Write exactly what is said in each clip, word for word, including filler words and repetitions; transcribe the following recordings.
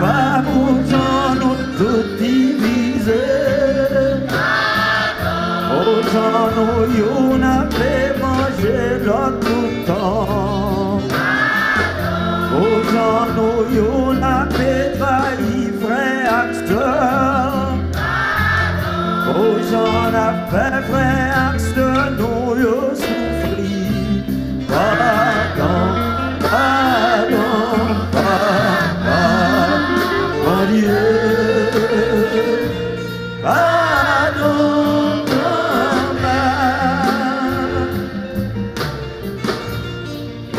Pa pou jan nou tout divize. O jan nou youn ape manje lòt tout tan. O jan nou youn ape trayi frè ak sè. O jan n ap fè frè ak sè nou yo soufri. Padon, padon, padon, Bondye. Padon, padon.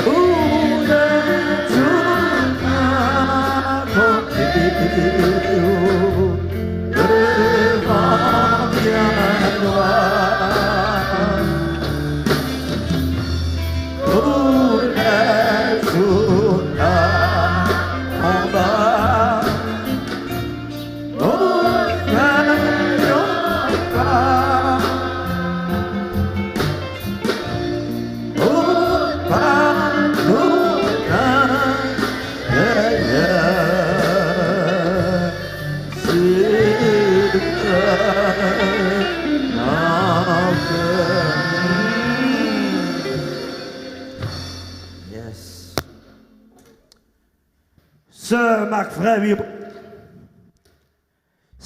Ou te toujou nan kote w devan byen lwen. Ou te toujou nan konba. Ou te yon pa. Yes. Sè m ak frè m yo,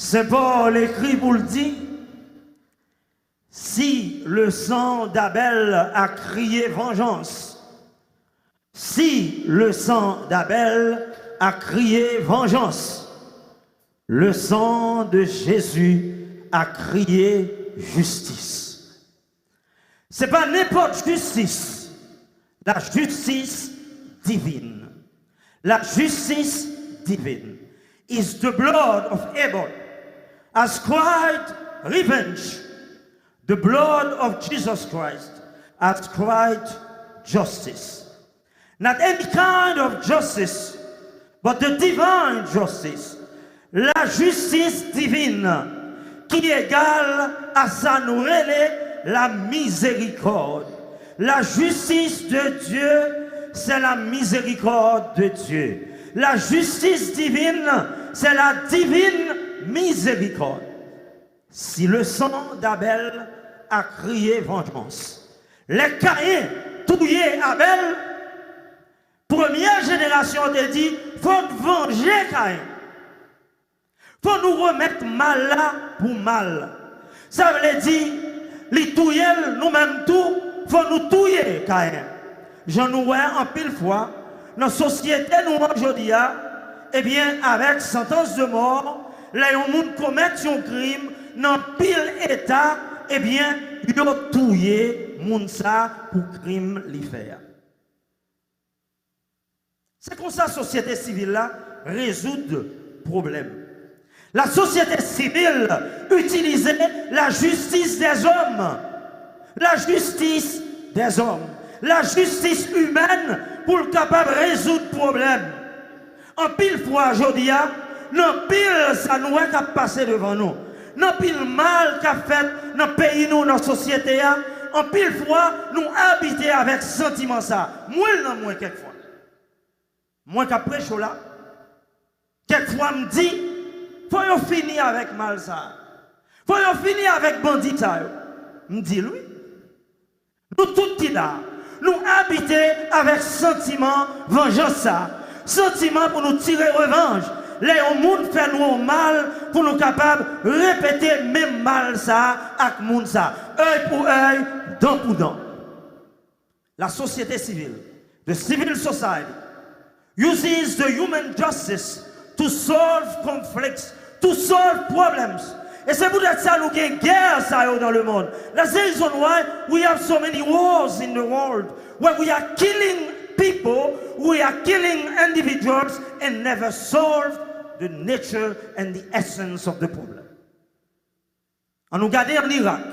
Sen Pòl ekri pou l di, Si le sang d'Abel a crié vengeance, si le sang d'Abel a crié vengeance, le sang de Jésus a crié justice. Se pa nenpòt jistis, la justice divine. La justice divine is the blood of Abel as cried revenge. The blood of Jesus Christ has cried justice. Not any kind of justice, but the divine justice. La justice divine, ki egal a sa nou rele la miséricorde. La justice de Dieu, c'est la miséricorde de Dieu. La justice divine, c'est la divine miséricorde. Si le sang d'Abel a crié vengeance, lè Kayen touye Abèl, premye jenerasyon te di, fò n vanje Kayen. Fò nou remèt mal la pou mal. Sa vle di, li touye l, nou menm tou, fò nou touye Kayen. Jan nou wè anpil fwa, nan sosyete nou an jodi a, ebyen, avèk santans de mò, lè yon moun komèt yon krim, nan anpil eta, ebyen, yo touye moun sa pou krim li fè a. Se konsa sosyete sivil la rezoud pwoblèm. La société civile utilisait la justice des hommes. La justice des hommes. La justice humaine pou l kapab rezoud pwoblèm. Anpil fwa jodi a, nan pil sa nou wè k ap pase devan nou, nan pil mal k ap fèt nan peyi nou, nan sosyete a, anpil fwa nou abite avèk santiman sa. Mwen l nan mwen kèk fwa. Mwen k ap preche w la, kèk fwa m di, fò yo fini avèk mal sa a. Fò yo fini avèk bandi sa yo. M di l wi. Nou tout ki la, nou abite avèk santiman vanjans sa a. Santiman pou nou tire revanj. Lè yon moun fè nou yon mal, pou nou kapab repete menm mal sa a ak moun sa a. Œil pour œil, dent pour dent. La société civile, the civil society, uses the human justice to solve conflicts, to solve problems. E se poutèt sa nou gen gè sa yo dans le monde. That's the reason why we have so many wars in the world, where we are killing people, we are killing individuals and never solve the nature and the essence of the problem. An nou gade ann Irak.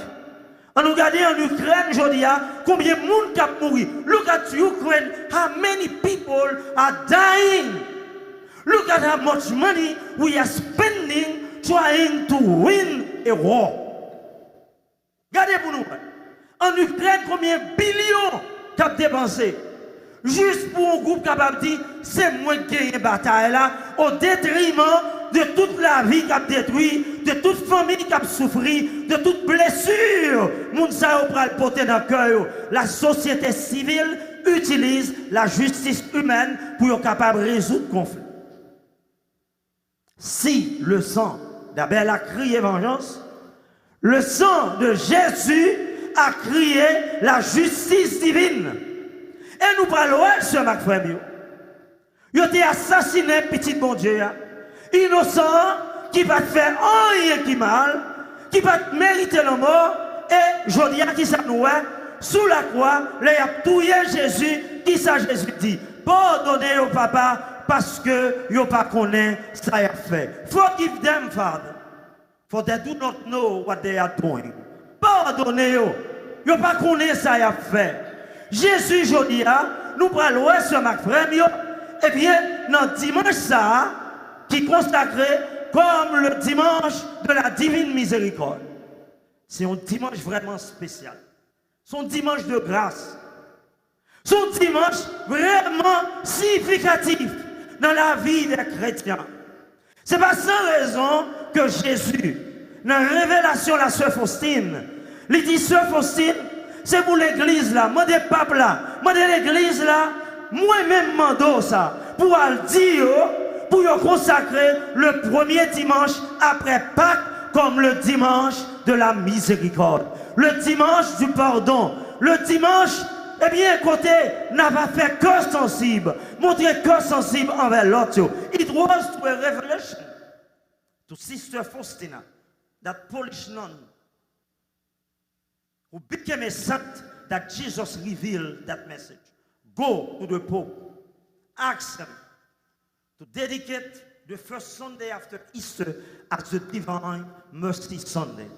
An nou gade ann Ikrèn jodi a, konbyen moun k ap mouri. Look at Ukraine, how many people are dying. Look at how much money we are spending trying to win a war. Gade pou nou wè. Ann Ikrèn, konbyen bilyon k ap depanse. Jis pou yon gwoup kapab di, se mwen k genyen batay la, o detriman de tout lavi k ap detwi, de tout fanmi k ap soufri, de tout blesi moun sa yo pral pote nan kè yo. Lasosyete sivil itilize lajistis imèn pou yo kapab rezoud konfli. Si le sang d'Abel a crié vengeance, le sang de Jésus a crié la justice divine. E nou pral wè, sè m ak frè m yo. Yo te asasinen Pitit Bondye a, inosan an, ki pa t fè anyen ki mal, ki pa t merite lanmò, e jodi a, kisa nou wè? Sou lakwa, lè y ap touye Jezi, kisa Jezi di? Padone yo, Papa, paske yo pa konnen sa y ap fè. Forgive them, Father, for they do not know what they are doing. Padone yo, yo pa konnen sa y ap fè. Jezi, jodi a, nou pral wè, sè m ak frè m yo, ebyen, nan dimanch sa a, ki konsakre comme le dimanche de la divine miséricorde. Se yon dimanch vrèman espesyal. Se yon dimanch de gras. Se yon dimanch vrèman siyifikatif nan lavi dè kretyen. Se pa san rezon ke Jezi, nan revelasyon la sè Fostin, li di, sè Fostin, se pou legliz la, mande pap la, mande legliz la, mwen menm mande w sa, pou w al di yo, pou yo konsakre le premye dimanch apre Pak comme le dimanche de la miséricorde, le dimanche du pardon, le dimanche, ebyen, kote n ava fè kè sansib, montre kè sansib anvè lòt yo. It was to a revelation to Sister Faustina, that Polish nun who became a saint, that Jesus revealed that message. Go to the Pope, ask him to dedicate the first Sunday after Easter as the Divine Mercy Sunday.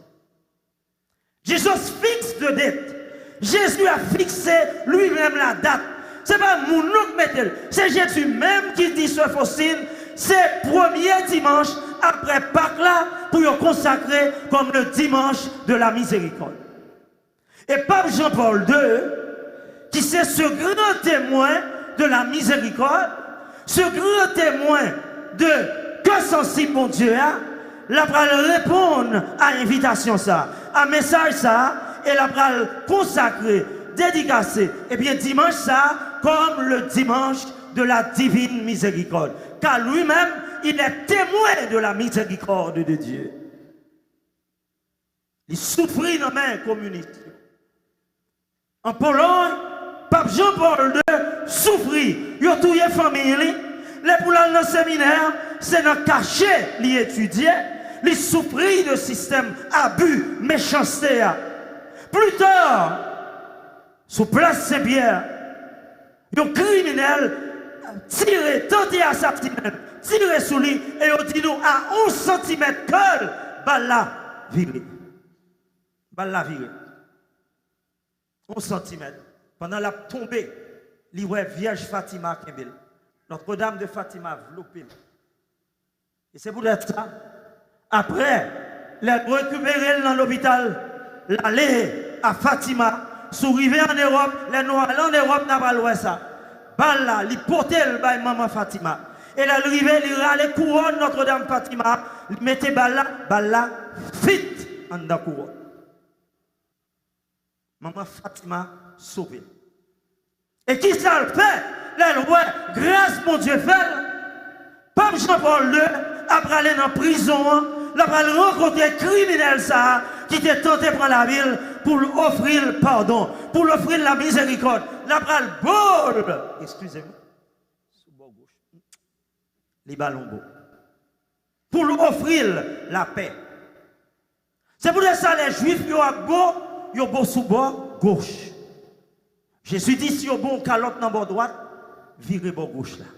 Jesus fixed the date. Jezi a fikse li menm la dat. Se pa moun non k mete l. Se Jezi menm ki di sè Fostin, se premye dimanch apre Pak la pou yo konsakre comme le dimanche de la miséricorde. E Pap Jan Pòl de, ki se ce grand témoin de la miséricorde, ce grand témoin de kè sansib Bondye a, l ap pral reponn a envitasyon sa, a mesaj sa, e l ap pral konsakre, dedikase, ebyen, dimanch sa, comme le dimanche de la divine miséricorde. Car lui-même, il est témoin de la miséricorde de Dieu. Li soufri nan men kominis yo. An Polòy, Pap Jan Pòl de soufri, yo touye fanmiy li. Lè pou l al nan seminè, se nan kache li etidye. Li soufri de sistèm abi, mechanste a. Pli ta, sou plas Sen Pyè, yon kriminèl tire, tante asasinen l, tire sou li, e yo di nou a yon santimèt kè l, bal la vire. Bal la vire. Yon santimèt. Pandan l ap tonbe, li wè Vyèj Fatima kenbe l. Notre-Dame de Fatima vlope l. E se poutèt sa, apre, lè yo rekipere l nan lopital, l ale a Fatima, si w rive ann Ewòp, lè nou ale ann Ewòp, n a pral wè sa. Bal la, li pote l bay manman Fatima. E lè l rive, li rale kouwòn Nòtredam Fatima, li mete bal la, bal la fit anndan kouwòn. Manman Fatima sove l. E kisa l fè lè l wè gras Bondye fè l? Pap Jan Pòl de ap prale nan prizon an, l ap al rankontre kriminèl sa a ki te tante pran lavi l pou l ofri l padon, pou l ofri l lamizerikòd. L ap pral bo l, eskize m, sou bò goch. Li ba l yon bo. Pou l ofri l lapè. Se poutèt sa, lè Jwif yo ap bo, yo bo sou bò goch. Jezi di, si yo ba w kalòt nan bò dwat, vire bò goch la.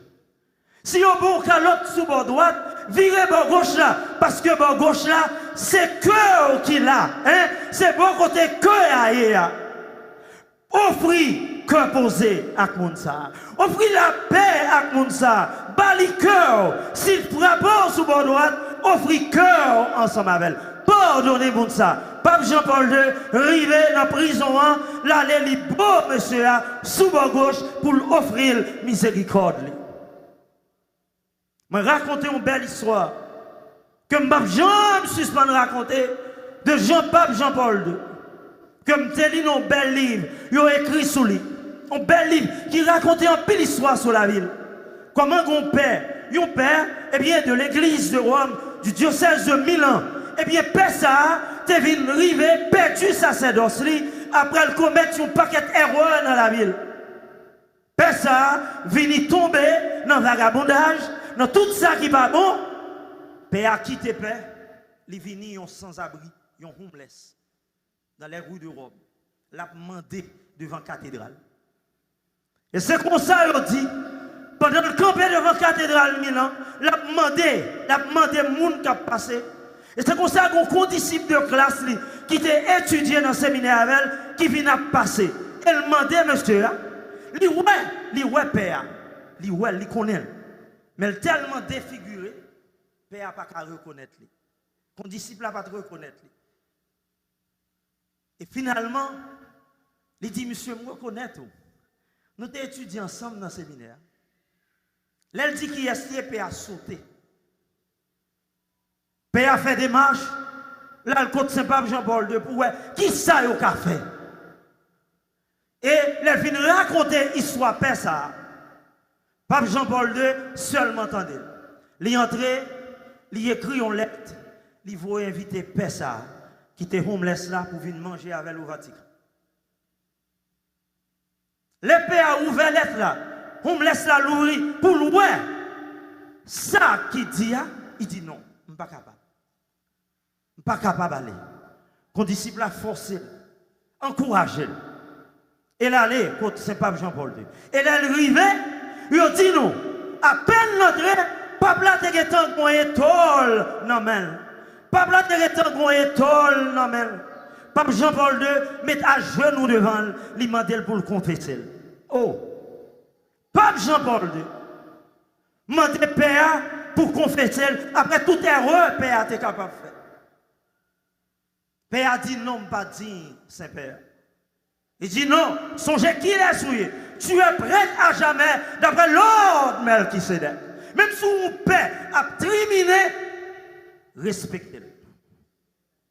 Si yo ba w kalòt sou bò dwat, vire bò goch la, paske bò goch la, se kè w ki la, en, se bò kote kè a ye a. Ofri kè poze ak moun sa a. Ofri lapè ak moun sa a. Ba li kè w. Si l frape w sou bò dwat, ofri kè w ansanm avè l. Padone moun sa a. Pa Pap Jan Pòl de rive nan prizon an, l ale li bo mesye a sou bò goch pou l ofri l mizerikòd li. Mwen rakonte yon bèl istwa ke m pap janm sispann rakonte de Jan Pap Jan Pòl de, ke m te li nan yon bèl liv yo ekri sou li. Yon bèl liv ki rakonte anpil istwa sou lavi l. Kòman gen yon pè, yon pè, ebyen, de legliz de Wòm, du diocèse de Milan, ebyen, pè sa a te vin rive pèdi sasèdòs li apre l komèt yon pakèt erè nan lavi l. Pè sa a vini tonbe nan vagabondaj, nan tout sa ki pa bon. Pè a kite pè, li vini yon sanzabri, yon homeless, dans les rues de Rome. L ap mande devan katedral. E se konsa yo di, pandan l kanpe devan katedral Milan, l ap mande, l ap mande moun k ap pase. E se konsa gen yon kondisip de klas li ki te etidye nan seminè avè l, ki vin ap pase. E l mande mesye a, li wè, li wè pè a, li wè l, li konnen l. Men l tèlman defigire, pè a pa ka rekonèt li. Kondisip la pa t rekonèt li. E finalman, li di, "Misye, m rekonèt ou. Nou te etidye ansanm nan seminè a." Lè l di kiyès li ye, pè a sote. Pè a fè demach, l al kot Sen Pap Jan Pòl de pou wè kisa yo ka fè. E lè l fin rakonte istwa pè sa a, Pap Jan Pòl de sèlman tande l. Li antre, li ekri yon lèt, li voye envite pè sa a, ki te homeless la, pou vin manje avè l o Vatikan. Lè pè a ouvè lèt la, homeless la louvri pou l wè sa ki di a, li di, "Non, m pa kapab. M pa kapab ale." Kondisip la fòse l, ankouraje l. E l ale kot Sen Pap Jan Pòl de. E lè l rive, yo di nou, apèn l antre, pap la te gentan gen yon etòl nan men l. Pap la te gentan gen yon etòl nan men l. Pap Jan Pòl de met ajenou devan l, li mande l pou l konfese l. O! Pap Jan Pòl de mande pè a pou konfese l apre tout erè pè a te kapab fè. Pè a di, "Non, m pa diy, Senpè." Li di, "Non, sonje kilès ou ye. Tu es prêtre à jamais, d'après l'ordre Melchisédek." Menm si yon pè ap trimine, respekte l.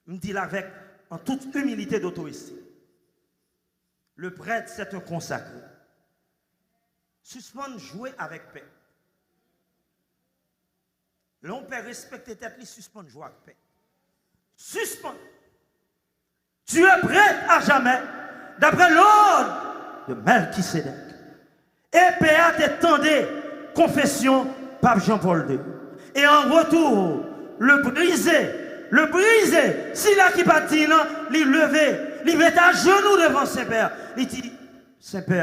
M di l avèk, en toute humilité d'auto-estime. Le prêtre, c'est un consacré. Sispann jwe avèk pè. Lè yon pè respekte tèt li, sispann jwe ak pè. Sispann. Tu es prêtre à jamais, d'après l'ordre de Melchisédek. E pè a te tande konfesyon Pap Jan Pòl de. E an retou, le brisé, le brisé, sila ki pa t diy nan, li leve, li met ajenou devan Senpè. Li di, "Senpè,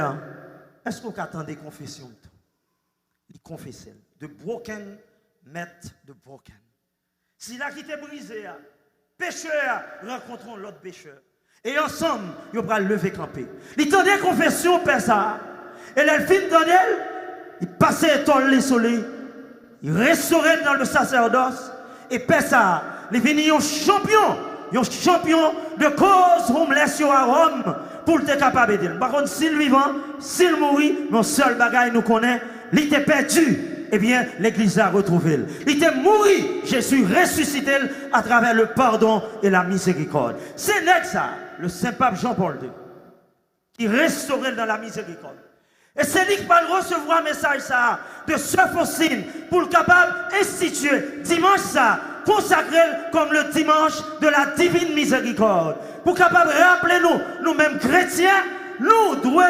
èske w ka tande konfesyon m tou?" Li konfese l. The broken met the broken. Sila ki te brize a, pechè a, rankontre yon lòt pechè. E ansanm, yo pral leve kanpe. Li tande konfesyon pè sa a. E lè l fin tande l, li pase etòl li sou li. Li restore l dans le sacerdoce. E pè sa a, li vini yon chanpyon, yon chanpyon de koz homeless yo a Wòm pou l te kapab ede l. M pa konn si l vivan, si l mouri, men yon sèl bagay nou konnen, li te pèdi, ebyen, legliz la retwouve l. Li te mouri, Jezi resisite l atravè le pardon et la miséricorde. Se nèg sa, le Sen Pap Jan Pòl de, ki restore l dans la miséricorde. E se li ki pral resevwa mesaj sa a de Sè Faustin pou l kapab enstitye dimanch sa a, konsakre l kòm le dimanche de la divine miséricorde. Pou kapab raple nou, nou menm kretyen, nou dwe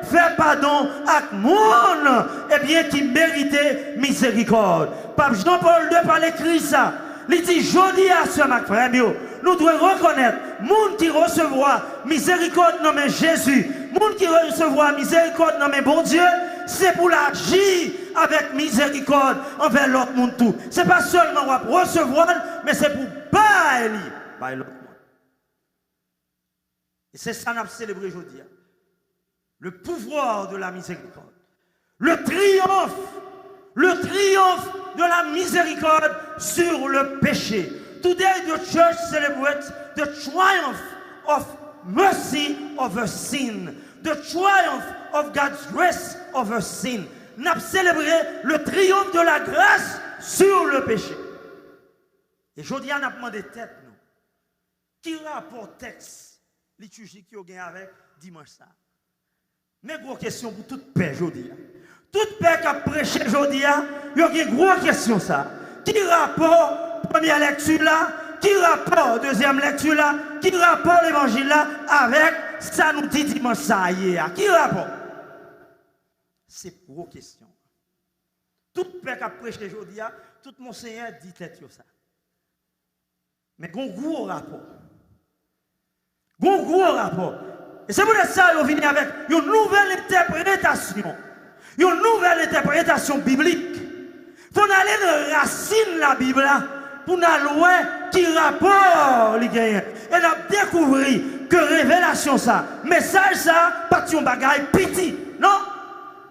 fè padon ak moun, ebyen, ki merite mizerikòd. Pap Jan Pòl de pral ekri sa. Li di, jodi a, sè m ak frè m yo, nou dwe rekonèt, moun ki resevwa mizerikòd nan men Jezi, moun ki resevwa mizerikòd nan men Bondye, se pou l aji avèk mizerikòd anvè lòt moun tou. Se pa sèlman w ap resevwa l, men se pou w bay li bay lòt moun. E se sa n ap selebre jodi a. Le pouvoir de la miséricorde. Le triomphe, le triomphe de la miséricorde sur le péché. Today the church celebrates the triumph of mercy over sin, the triumph of God's grace over sin. N ap selebre le triomphe de la grâce sur le péché. E jodi a, n ap mande tèt nou, ki rapò tèks litijik yo gen avèk dimanch sa a? Men gwo kesyon pou tout pè jodi a. Tout pè k ap preche jodi a, yo gen gwo kesyon sa. Ki rapò premyè lèkti la? Ki rapò dezyèm lèkti la? Ki rapò levanjil la avèk sa nou di dimanch sa a ye a? Ki rapò? Se gwo kesyon. Tout pè k ap preche jodi a, tout monseyè di tèt yo sa. Men gon gwo rapò. Gon gwo rapò. E se poutèt sa yo vini avèk yon nouvèl entèpretasyon. Yon nouvèl entèpretasyon biblik. Fò n ale nan rasin Labib la pou n al wè ki rapò li genyen. E n ap dekouvri ke revelasyon sa, mesaj sa, pa t yon bagay piti. Non!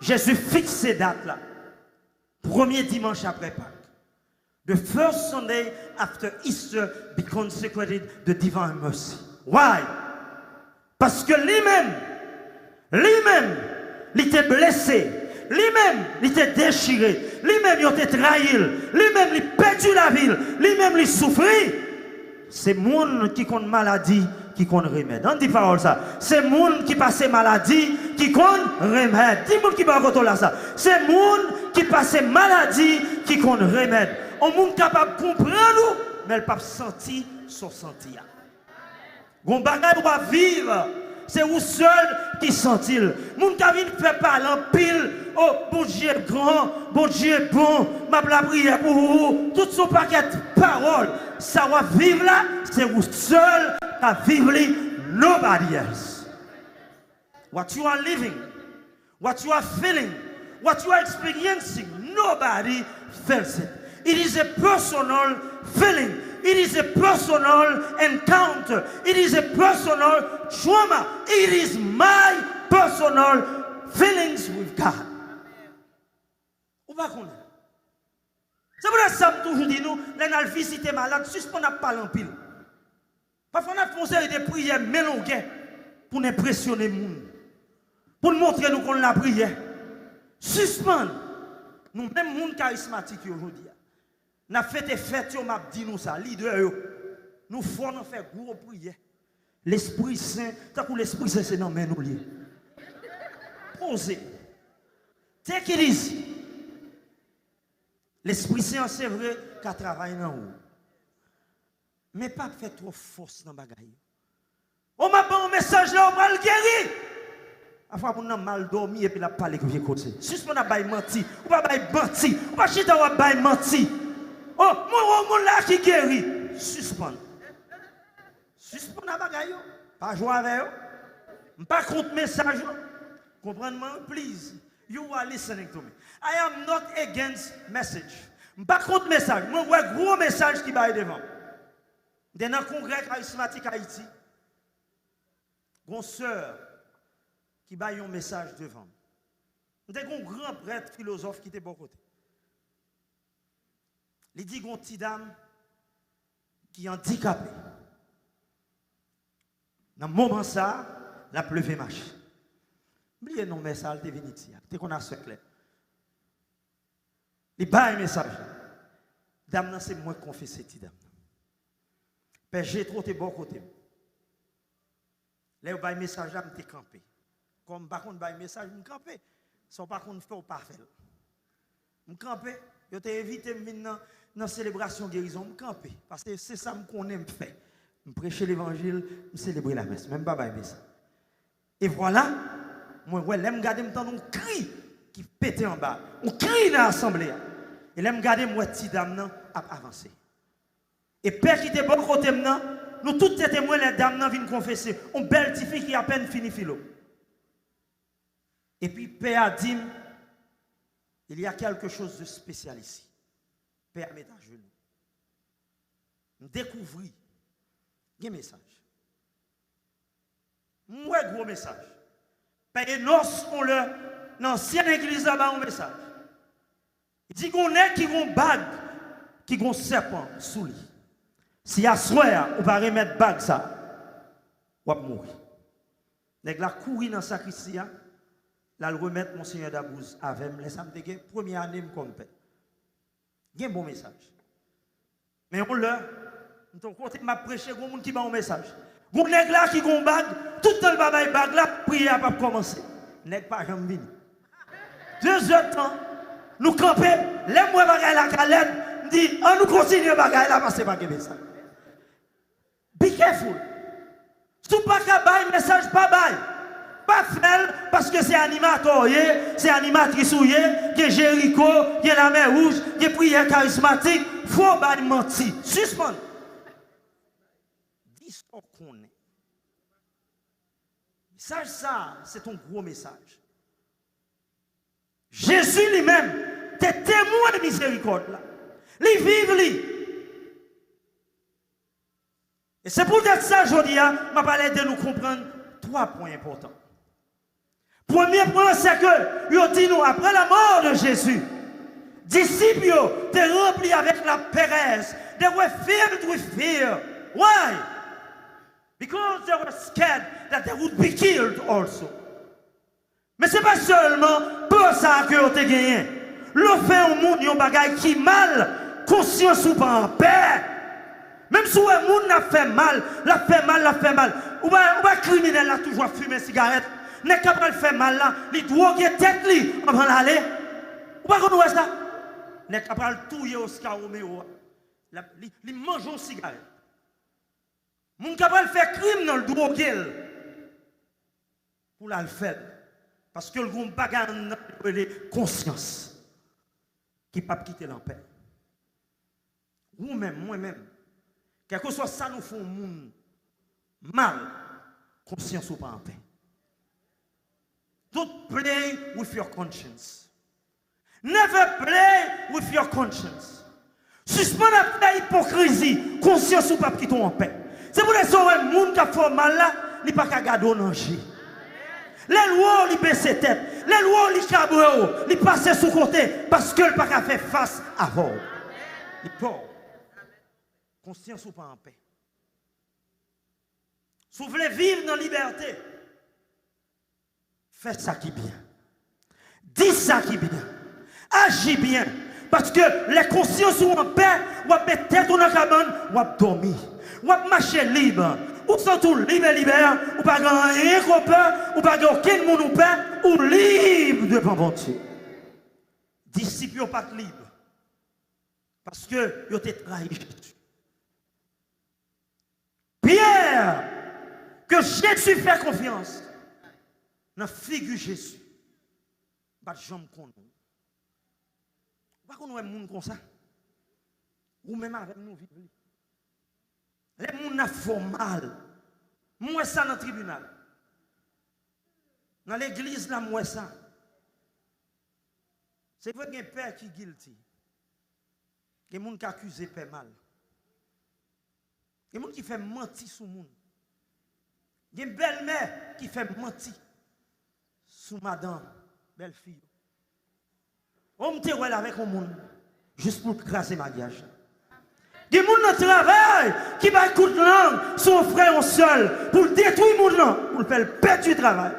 Jezi fikse dat la. Premye dimanch apre Pak. The first Sunday after Easter be consecrated the divine mercy. Why? Paske li menm, li menm, li te blese, li menm, li te dechire, li menm, yo te trayi l, li menm, li pèdi lavi l, li menm, li soufri. Se moun ki konn maladi ki konn remèd. Ann di pawòl sa. Se moun ki pase maladi ki konn remèd. Di moun ki bò kote w la sa. Se moun ki pase maladi ki konn remèd. On moun kapab konprann ou, men l p ap santi sa w santi a. Gon bagay w ap viv, se ou sèl ki santi l. Moun ka vin fè pale anpil, o, Bondye gran, Bondye bon, m ap lapriyè pou ou. Tout se yon pakèt pawòl. Sa w ap viv la, se ou sèl k ap viv li, nobody else. What you are living, what you are feeling, what you are experiencing, nobody feels it. It is a personal feeling. It is a personal encounter. It is a personal trauma. It is my personal feelings with God. Ou pa konnen. Se poutèt sa m toujou di nou, lè n al vizite malad, sispann ap pale anpil. Pafwa n ap fè yon seri de priyè men longè pou n enpresyone moun, pou n montre nou konn lapriyè. Sispann! Nou menm moun karismatik yo jodi a, n ap fete fèt yo, m ap di nou sa, lidè yo, nou fò nan fè gwo priyè. Lespri Sen, tankou Lespri Sen se nan men nou l ye. Poze. Take it easy. Lespri Sen an, se vre, ka travay nan ou. Men pa fè twòp fòs nan bagay yo. O, m ap ba w mesaj la, ou pral geri. Pafwa moun nan mal dòmi epi l ap pale vye koze. Sispann ap bay manti. Ou pa bay manti. Ou pa chita w ap bay manti. O, mwen wè yon moun la ki geri. Sispann. Sispann a bagay yo. Pa jwe avè yo. M pa kont mesaj yo. Konprann mwen, please. You are listening to me. I am not against message. M pa kont mesaj. Mwen wè gwo mesaj ki bay devan m. M te nan kongrè karismatik Ayiti. Gon sè ki bay yon mesaj devan m. M te gon gran prèt filozòf ki te bò kote. Li di gon ti dam ki andikape. Nan moman sa a, l ap leve mache. M bliye non mè sa a, l te vin iti a. Te konn a sè Klè. Li bay mesaj la. Dam nan se mwen k konfese ti dam nan. Pè Jetwo te bò kote m. Lè yo bay mesaj la, m te kanpe. Kòm m pa konn bay mesaj, m kanpe. Sa w pa konn fè, w pa fè l. M kanpe. Yo te envite m vin nan, nan selebrasyon gerizon. M kanpe. Paske se sa m konnen m fè. M preche levanjil, m selebre lamès. Men m pa bay mesaj. E vwala, mwen wè, lè m gade, m tande yon kri ki pete anba. Yon kri nan asanble a. E lè m gade, m wè ti dam nan ap avanse. E pè ki te bò kote m nan, nou tout te temwen lè dam nan vin konfese, yon bèl tifi ki apèn fini filo. Epi pè a di m, il y a quelque chose de spécial ici. Pè a met ajenou. M dekouvri gen mesaj. M wè gwo mesaj. Pè Enòs, on lè, nan ansyen legliz la, ba yon mesaj. Li di gon nèg ki gon bag, ki gon sèpan sou li. Si aswè a ou pa remèt bag sa, w ap mouri. Nèg la kouri nan sakristi a, l al remèt Monseyè Dabouz avè m. Lè sa a m te gen premye ane m kòm pè. Gen bon mesaj. Men yon lè, m te yon kote m ap preche, gen yon moun ki ban yon mesaj. Gen yon nèg la ki gen yon bag, tout tan l pa bay bag la, priyè a p ap kòmanse. Nèg pa janm vini. De zè tan, nou kanpe, lè m wè bagay la ka lèd, m di, ann nou kontinye bagay la, paske pa gen mesaj. Be careful. Si w pa ka bay mesaj, pa bay. Pa fè l, paske se animatè w ye, se animatris ou ye, gen Jeriko, gen Lamè Wouj, gen priyè karizmatik, fò w bay manti. Sispann. Di sa w konnen. Mesaj sa a, se t on gwo mesaj. Jezi li menm te temwen mizerikòd la. Li viv li. E se poutèt sa, jodi a, m ap al ede nou konprann twa pwen enpòtan. Premye pwen an, se ke yo di nou, après la mort de Jésus, disip yo te ranpli avèk laperèz. They were filled with fear. Why? Because they were scared that they would be killed also. Men se pa sèlman pè sa a ke yo te genyen. Lè w fè yon moun yon bagay ki mal, konsyans ou pa anpè. Menm si w wè moun nan ap fè mal, l ap fè mal, l ap fè mal. Ou pa, ou pa kriminèl la toujou ap fimen sigarèt. Nèg k ap pral fè mal la, li dwoge tèt li anvan l ale. Ou pa konn wè sa? Nèg k ap pral touye Oscar Romero a, l ap, li, li manje yon sigarèt. Moun k ap pral fè krim nan, l dwoge l pou l al fè l. Paske l gen yon bagay anndan l yo rele konsyans ki p ap kite l anpè. Ou menm, mwen menm, kèlkeswa sa nou fè yon moun mal, konsyans ou pa anpè. Don't play with your conscience. Never play with your conscience. Sispann ap fè ipokrizi, konsyans ou p ap kite w anpè. Se pou lè sa w wè moun k ap fè w mal la, li pa ka gade w nan je. Lè l wè w, li bese tèt. Lè l wè w, li kabre w, li pase sou kote, paske l pa ka fè fas avè w. Li pè w. Konsyans ou pa anpè. Si w vle viv nan libète, fè sa ki byen. Di sa ki byen. Aji byen. Paske lè konsyans ou anpè, w ap met tèt ou nan kabann, w ap dòmi. W ap mache lib. Ou santi w lib e libè, ou pa gen anyen ke w pè, ou pa gen okenn moun ou pè, ou lib devan Bondye. Disip yo pa t lib. Paske yo te trayi Jezi. Pyè, ke Jezi fè konfyans nan figi Jezi, m pa t janm konnen w. Ou pa konn wè moun konsa? Ou menm avè m nou viv li. Lè moun ap fè w mal, m wè sa nan tribinal. Nan legliz la, m wè sa. Se vre gen pè ki guilty. Gen moun k akize pè mal. Gen moun ki fè manti sou moun. Gen bèlmè ki fè manti sou madan bèlfi yo. O, m te wè l avèk yon moun jis pou l kraze maryaj la. Gen moun nan travay ki bay kout lang sou yon frè, yon sè, pou l detwi moun nan, pou l fè l pèdi travay.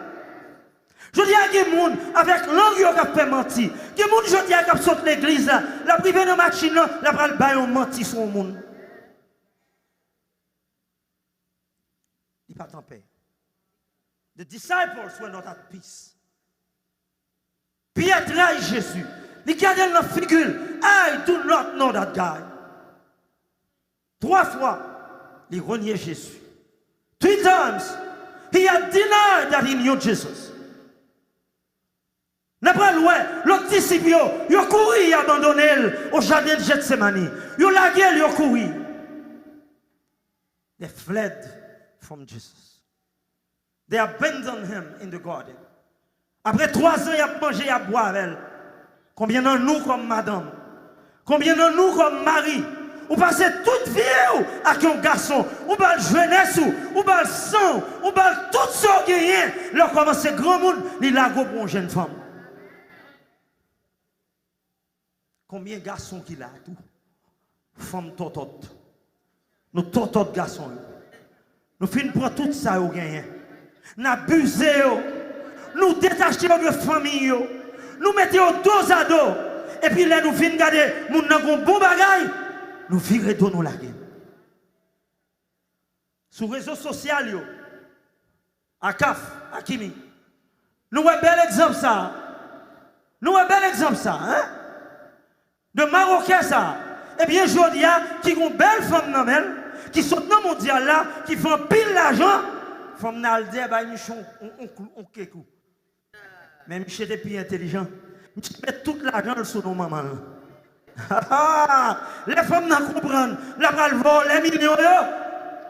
Jodi a, gen moun avèk lang yo k ap fè manti. Gen moun jodi a k ap sot legliz la, l ap rive nan machin nan, l ap al bay yon manti sou yon moun. Li pa t anpè. The disciples were not at peace. Pyè trayi Jezi. Li gade l nan figi l. "I do not know that guy." Twa fwa, li renye Jezi. Three times, he had denied that he knew Jesus. N ap pral wè, lòt disip yo, yo kouri, y abandone l o jaden Jetsemani. Yo lage l, yo kouri. They fled from Jesus. They abandoned him in the garden. Apre twa zan y ap manje, y ap bwè avè l. Konbyen nan nou kòm madanm? Konbyen nan nou kòm mari? Ou pase tout vi w ak yon gason, ou ba l jenès ou, ou ba l san w, ou ba l tout sa w genyen. Lè w kòmanse granmoun, li lage w pou yon jèn fanm. Konbyen gason ki la tou? Fanm tòtòt. Nou tòtòt gason yo. Nou fin pran tout sa yo genyen. N abize yo. Nou detache yo de fanmi yo. Nou mete yo dozado. Epi lè nou vin gade moun nan gon bon bagay, nou vire do nou lage l. Sou rezo sosyal yo, Akaf, Akimi, nou wè bèl egzanp sa a. Nou wè bèl egzanp sa a, en? De Maroken sa a. Ebyen, jodi a, ki gon bèl fanm nan men l, ki sot nan mondyal la, ki fè anpil lajan, fanm nan al dèyè bay miche on, on, on klou, on kekou. Men miche te pi entelijan. Miche met tout lajan l sou non manman l. Lè fanm nan konprann l ap al vòlè milyon yo,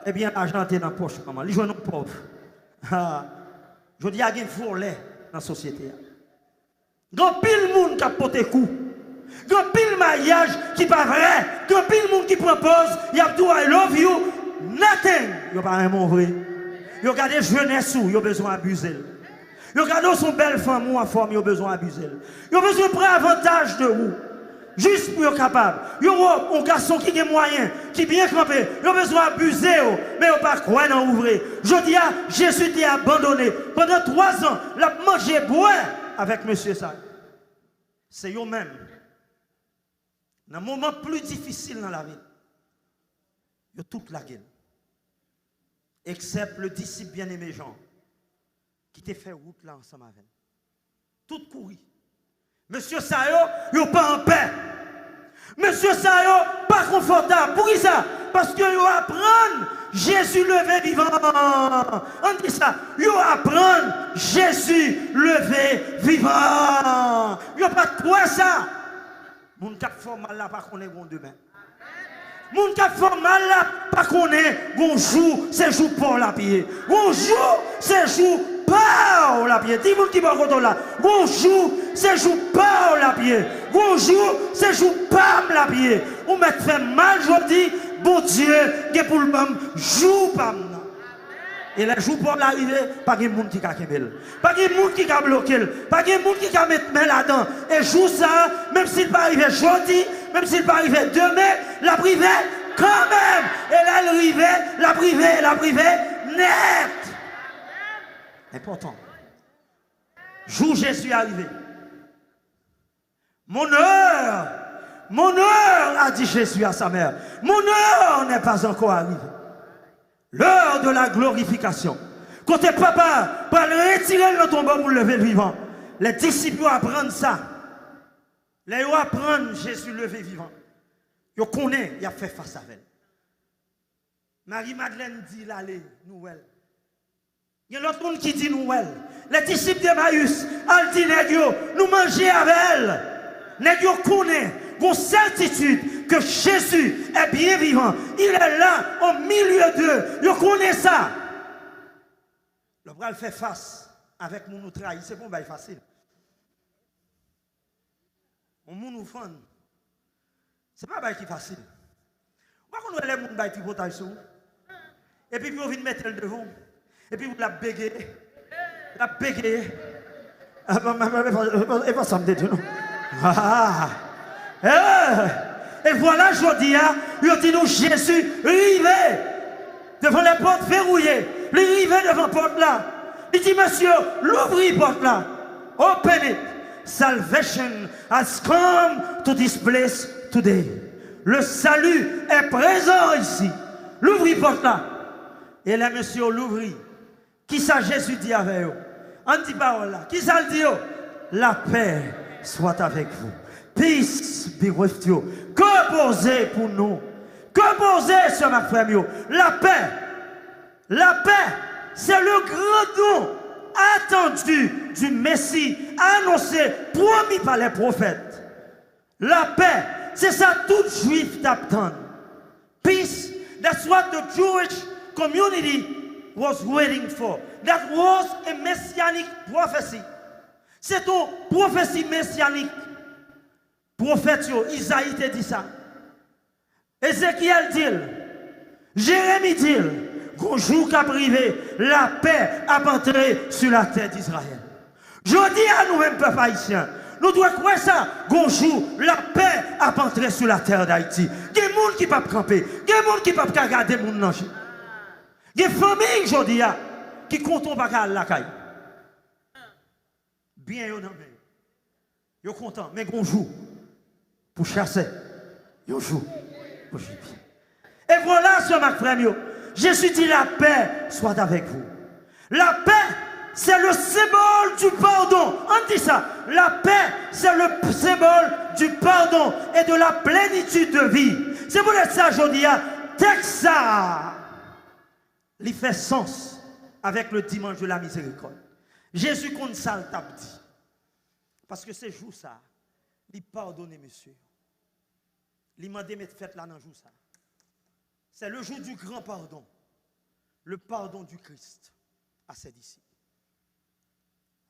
ebyen, lajan an te nan pòch manman l. Li jwenn yon pòv. Jodi a, gen vòlè nan sosyete a. Gen anpil moun k ap pote kou. Gen anpil maryaj ki pa vrè. Gen anpil moun ki pran pòz, y ap di w "I love you", nothing. Yo pa renmen w vre. Yo gade jenès ou, yo bezwen abize l. Yo gade w se yon bèl fanm ou anfòm, yo bezwen abize l. Yo bezwen pran avantaj de ou. Jis pou yo kapab. Yo wè w, yon gason ki gen mwayen, ki byen kanpe, yo bezwen abize w, men yo pa kwè nan ou vre. Jodi a, Jezi te abandone pandan twa zan, l ap manje, bwè avèk mesye sa yo. Se yo menm, nan moman pli difisil nan lavi l, yo tout lage l. Eksèp le disip byeneme Jan, ki te fè wout la ansanm avè l. Tout kouri. Mesye sa yo, yo pa anpè. Mesye sa yo pa konfòtab. Poukisa? Paske yo aprann Jezi leve vivan. Ann di sa, yo aprann Jezi leve vivan. Yo pa t kwè sa. Moun k ap fè w mal la pa konnen gon demen. Moun k ap fè w mal la pa konnen gon jou se jou pa w l ap ye. Gon jou se jou pa w l ap ye. Di moun ki bò kote w la, gon jou se jou pa w l ap ye. Gon jou se jou pa m l ap ye. Ou mèt fè m mal jodi, Bondye gen pou l ban m jou pa m nan. E lè jou pa w la rive, pa gen moun ki ka kenbe l. Pa gen moun ki ka bloke l. Pa gen moun ki ka met men ladan. E jou sa a, menm si l pa rive jodi, menm si l pa rive demen, l ap rive kanmenm. E lè l rive, l ap rive, l ap rive nèt. Enpòtan. Jou Jezi a rive. Mon heure, mon heure, a dit Jésus à sa mère, mon heure n'est pas encore arrivée. L'heure de la glorification. Kote papa pral retire l nan tonbo pou l leve l vivan. Lè disip yo aprann sa, lè yo aprann Jezi leve vivan, yo konnen y ap fè fas avè l. Mari Madlèn di l ale, nou wè l. Gen lòt moun ki di nou wè l. Lè disip Demayis al di nèg yo, nou manje avè l. Nèg yo konnen, gon sètitid ke Jezi è byen vivan. Il è la, o milye de. Yo konnen sa. Lè w pral fè fas avèk moun ou trayi, se pa yon bagay fasil. Yon moun ou fann, se pa bagay ki fasil. Ou pa konn wè lè moun bay tripotay sou ou, epi pou yo vin mete l devan w, epi pou l ap begeye, l ap begeye. Ah, pa, pa, pa, pa, e pa sa m te di, non. Ah! Eh! E vwala, jodi a, yo di nou Jezi rive devan lè pòt verouye. Li rive devan pòt la. Li di mesye yo, louvri pòt la. Open it. Salvation has come to this place today. Le salut est présent ici. Louvri pòt la. E lè mesye yo louvri, kisa Jezi di avè yo? Ann di pawòl la. Kisa l di yo? La paix soit avec vous. Peace be with you. Ke poze pou nou. Ke poze, sè m ak frè m yo. Lapè. Lapè, c'est le grand don attendu du Messie, annoncé, promis par les prophètes. Lapè, se sa tout Jwif t ap tann. Peace, that's what the Jewish community was waiting for. That was a messianic prophecy. Se t on pwofesi mesyanik. Pwofèt yo, Izayi te di sa. Ezekyèl di l, Jeremi di l, gon jou k ap rive, lapè ap antre sou latè d Izrayèl. Jodi a, nou menm pèp ayisyen, nou dwe kwè sa, gon jou, lapè ap antre sou latè d Ayiti. Gen moun ki p ap kanpe, Gen moun ki p ap ka gade moun nan je. Gen fanmi jodi a ki kontan w pa ka al lakay. Byen yo nan men yo. Yo kontan, men gon jou pou chasè, yon jou pou jibye. Et voilà, sè m ak frè m yo, Jésus dit, la paix soit avec vous. La paix, c'est le symbole du pardon. Ann di sa. La paix, c'est le symbole du pardon et de la plénitude de vie. Se poutèt sa, jodi a, tèks sa a, li fè sans avèk le dimanche de la miséricorde. Jezi konn sa l t ap di. Paske se jou sa a, li padone mesye yo. Li mande met fèt la nan jou sa a. C'est le jour du grand pardon. Le pardon du Christ à ses disciples.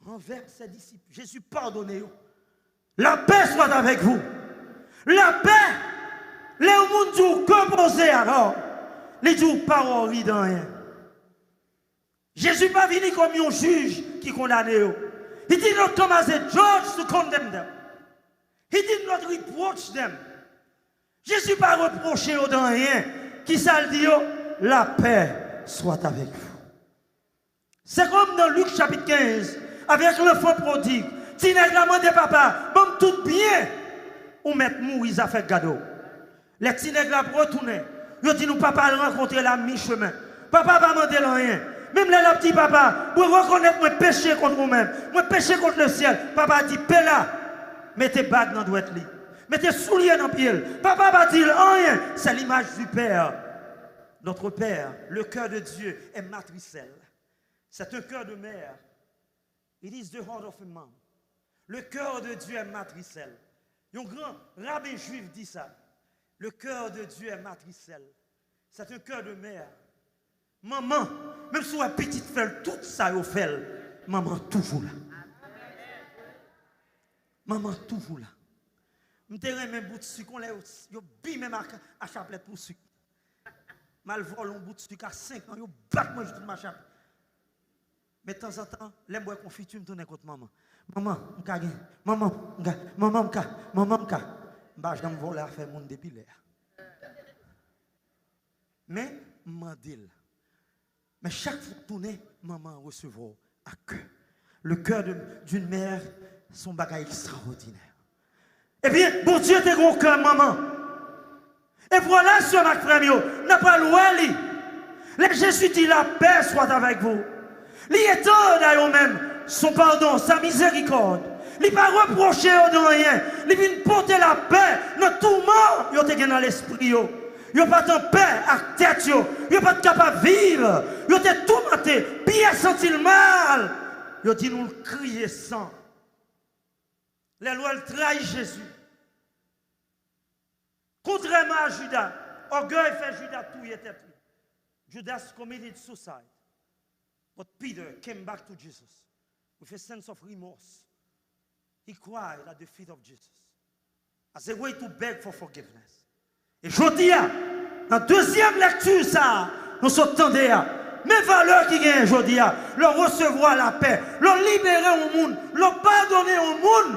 Envè ses disciples, Jezi padone yo. La paix soit avec vous. La paix, lè yon moun di w ke poze alò, li di w pa wori de anyen. Jezi pa vini kòm yon jij ki kondane yo. He did not come as a judge to condemn them. He did not reproach them. Jezi pa repwoche yo de anyen. Kisa l di yo? La paix soit avec vous. Se kòm nan Lik chapit kenz, avèk lanfan pwodig, ti nèg la mande papa, ban m tout byen ou mèt mouri, zafè k gade w. Lè ti nèg la ap retounen, yo di nou papa al rankontre l a mi chemen. Papa pa mande l anyen. Menm lè l ap di papa, mwen rekonèt mwen peche kont ou menm, mwen peche kont lesyèl, papa di pe la, mete bag nan dwèt li, mete soulye nan pye l. Papa pa di l anyen. C'est l'image du Père. Notre Père, le cœur de Dieu est matricelle. C'est un cœur de mère. It is the heart of a mom. Le cœur de Dieu est matricelle. Yon gran raben jwif di sa. Le cœur de Dieu est matricelle. C'est un cœur de mère. Manman, menm si w wè pitit fè l tout sa yo fè l, manman toujou la. Manman toujou la. M te renmen bout sik, yon lè yo, yo bimen m a, a chaplèt pou sik. M al vòlè yon bout sik a senk an, yo bat mwen jouk m a chaplèt. Men tanzantan, lè m bwè konfiti, m tounen kot manman. Manman, m ka gen. Manman, m ka. Manman, m ka. Manman, m ka. M pa janm vòlè afè moun depi lè a. Men, m mande l. Men chak fwa w tounen, manman an resevwa w ak kè. Le cœur de, d'une mère, se yon bagay ekstrawòdinè. Ebyen, Bondye te gen yon kè manman. E vwala, sè m ak frè m yo, n a pral wè li. Lè Jezi di, la paix soit avec vous, li etann a yo menm son padon, sa mizerikòd. Li pa repwoche yo de anyen. Li vin pote lapè nan touman yo te gen nan lespri yo. Yo pa t anpè ak tèt yo. Yo pa t kapab viv. Yo te toumante. Pyè santi l mal. Yo di nou l kriye san. Lè l wè l trayi Jezi. Kontrèman a Jida, ògèy fè Jida touye tèt li. Judas committed suicide. But Peter came back to Jesus with a sense of remorse. He cried at the feet of Jesus as a way to beg for forgiveness. E jodi a, nan dezyèm lèkti sa a, nou sot tande a, men valè ki genyen jodi a, lè w resevwa lapè, lè w libere yon moun, lè w padone yon moun,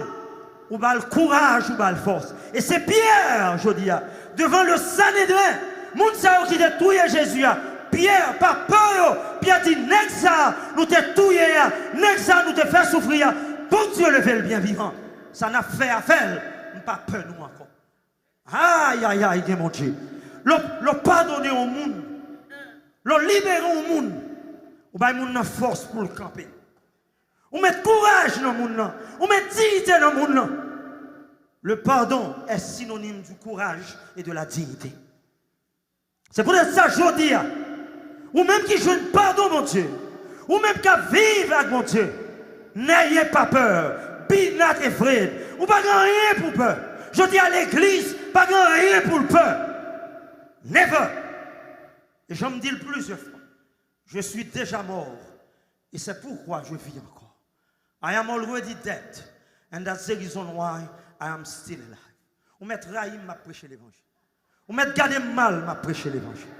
ou ba l kouraj, ou ba l fòs. E se Pyè jodi a, devan le Sanedren, moun sa yo ki te touye Jezi a, Pyè pa pè yo, Pyè di, nèg sa a, nou te touye a, nèg sa a, nou te fè soufri a, Bondye leve l byen vivan. Sa n ap fè a, fè l, m pa pè nou ankò. Ayayay, gen Bondye. Lè w, lè w padone yon moun, lè w libere yon moun, ou bay moun nan fòs pou l kanpe. Ou met kouraj nan moun nan. Ou met diyite nan moun nan. Le pardon est synonyme du courage et de la dignité. Se poutèt sa jodi a, ou menm ki jwenn padon Bondye, ou menm k ap viv ak Bondye, n'ayez pas peur, be not afraid. Ou pa gen anyen pou pè. Jodi a, legliz pa gen anyen pou l pè. Never. E jan m di l plizyè fwa, je suis déjà mort et c'est pourquoi je vis encore. I am already dead and that's the reason why I am still alive. Ou mèt rayi m, m ap preche levanjil. Ou mèt gade m mal, m ap preche levanjil.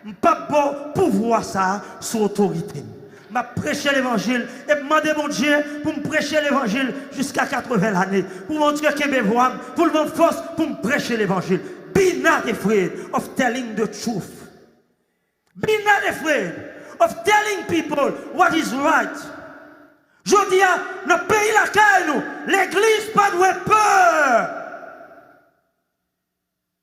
M p ap ba w pouvwa sa a sou otorite m. M ap preche levanjil e m mande Bondye pou m preche levanjil jiska katreven lane. Pou Bondye kenbe vwa m, pou l ban m fòs pou m preche levanjil. Be not afraid of telling the truth. Be not afraid of telling people what is right. Jodi a, nan peyi lakay nou, legliz pa dwe pè.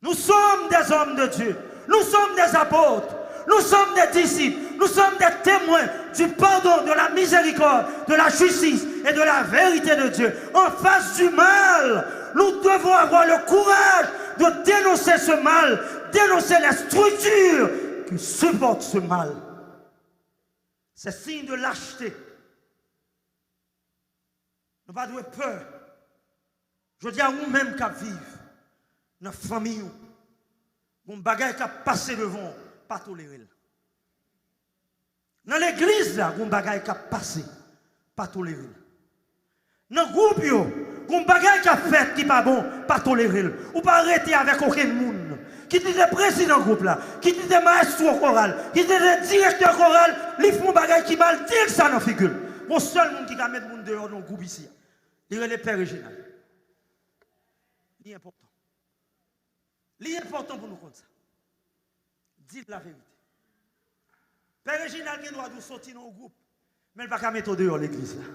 Nous sommes des hommes de Dieu. Nous sommes des apôtres. Nous sommes des disciples. Nous sommes des témoins du pardon, de la miséricorde, de la justice et de la vérité de Dieu. En face du mal, nous devons avoir le courage de dénoncer ce mal, dénoncer les structures qui supportent ce mal. C'est signe de lâcheté. Nou pa dwe pè. Jodi a, ou menm k ap viv nan fanmi w, gon bagay k ap pase devan w, pa tolere l. Nan legliz la, gon bagay k ap pase, pa tolere l. Nan gwoup yo, gon bagay k ap fèt ki pa bon, pa tolere l. Ou pa rete avèk okenn moun. Kit li te prezidan gwoup la, kit li te mayestwo koral, kit li te direktè koral, li fè yon bagay ki mal, di l sa nan figi l. Gon sèl moun ki ka met moun deyò nan gwoup isi a. Li rele Pè Reginald. Li enpòtan. Li enpòtan pou nou konn sa. Di l laverite. Pè Reginald gen dwa di w soti nan yon gwoup, men l pa ka mete w deyò legliz la.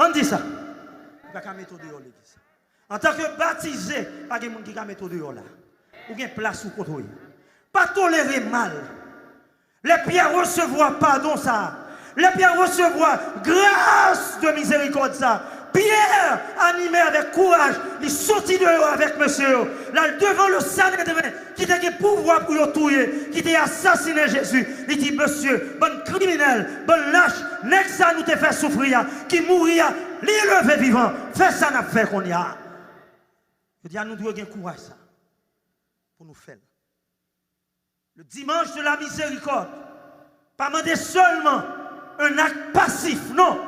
Ann di sa. Li pa ka mete w deyò legliz la. Antanke batize, pa gen moun ki ka mete w deyò la. Ou gen plas ou kote w ye. Pa tolere mal. Lè Pyè resevwa padon sa, lè Pyè resevwa gras de mizerikòd sa, Pyè, anime avèk kouraj, li soti deyò avèk mesye yo, l al devan le Sanedren ki te gen pouvwa pou yo touye, ki te asasinen Jezi. Li di, "Mesye, bann kriminèl, bann lach, nèg sa nou te fè soufri a, ki mouri a, li leve vivan. Fè sa n ap fè kounye a." Jodi a, nou dwe gen kouraj sa pou nou fè l. Le dimanche de la miséricorde, pa mande sèlman un acte passif, non,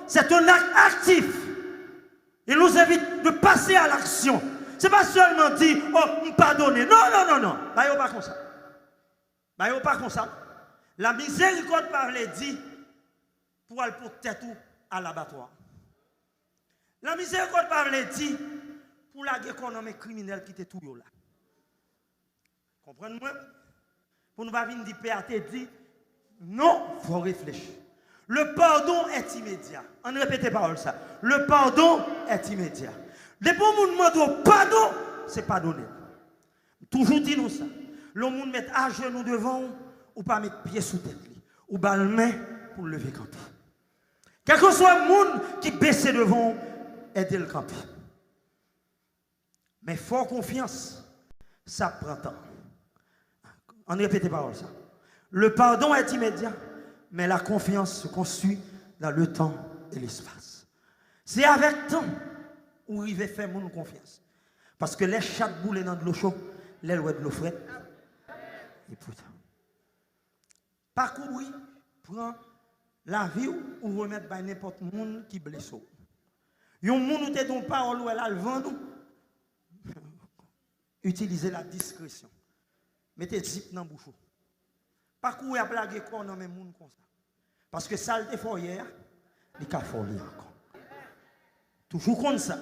c'est un acte actif. Il nous invite de passer à l'action. Se pa sèlman di, "Oh, m padone." Non, non, non, non. Bagay yo pa konsa. Bagay yo pa konsa. La miséricorde pa vle di pou al pot tèt ou alabatwa. La miséricorde pa vle di pou lage kò w nan men kriminèl ki te touye w la. Konprann mwen? Pou nou pa vin di P A te di, non, fò reflechi. Le pardon est immédiat. Ann repete pawòl sa. Le pardon est immédiat. Depi yon moun mande w padon, se padone l. M toujou di nou sa. Lè yon moun met ajenou devan w, ou pa met pye sou tèt li. Ou ba l men pou l leve kanpe. Kèlkeswa moun ki bese devan w, ede l kanpe. Men fè w konfyans, sa ap pran tan. Ann repete pawòl sa. Le pardon est immédiat, mais la confiance se construit dans le temps et l'espace. Se avèk tan ou rive fè moun konfyans. Paske lè chat boule nan dlo cho, lè l wè dlo frèt, li pran tan. Pa kouri pran lavi w ou remèt bay nenpòt moun ki blese w. Yon moun ou te di yon pawòl ou wè l al vann ou, itilize la diskresyon. Mete zip nan bouch ou. Pa kouri ap lage kò w nan men moun konsa. Paske sa l te fè w yè a, li ka fè w li ankò. Toujou konn sa.